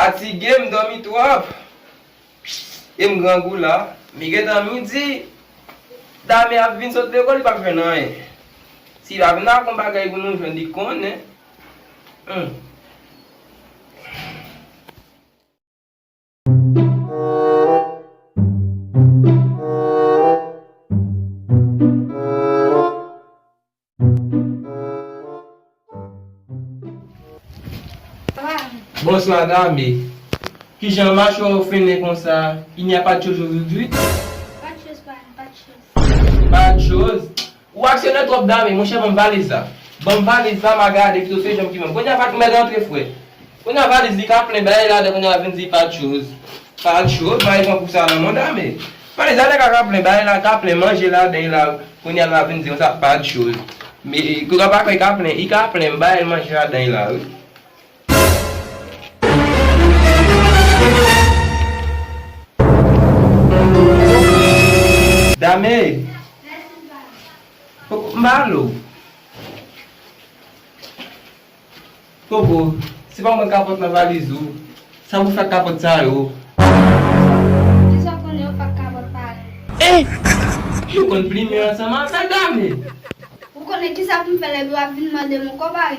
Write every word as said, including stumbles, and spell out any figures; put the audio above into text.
Fatige, m dòmi twòp. E m grangou la. Mi gentan midi. Dame ap vin sot lekòl, li p ap jwenn anyen. Si li pa vin ak yon bagay pou nou jwenn, li konnen. Hmm. Bonswa, dame. Kijan mache w fennen konsa? Il n'y a pas de chose aujourd'hui? Pas de chose, pa, pas de chose. Pas de chose. Ou aksyonè twòp, dame. Monchè, ban m valiz la. Ban m valiz la, m a gade pito se janm ki ban m. Kounye a, pa t mèt antre, frè. Kounye a, valiz li ka plen, bagay ladan, kounye a, vin di pas de chose. Pas de chose, bagay pran pou sa nan mond, dame. Valiz la nèg la ka plen, bagay la ka plen, manje ladan la. Kounye a, l a vin di konsa, pas de chose. Men, kounye a, pa kwè, i ka plen, i ka plen, bagay manje ladan la, wi. Dame! Koko, m ba lo. Koko, se pa mwen kapòt nan valiz ou. Sa pou fè ak kapòt sa yo? Kisa w konnen yo pa kapòt parèy? Eh! Yo konn plimen ansanm avè l, dame. Ou konnen kisa pou m fè lè yo ap vin mande m yon kòb, a?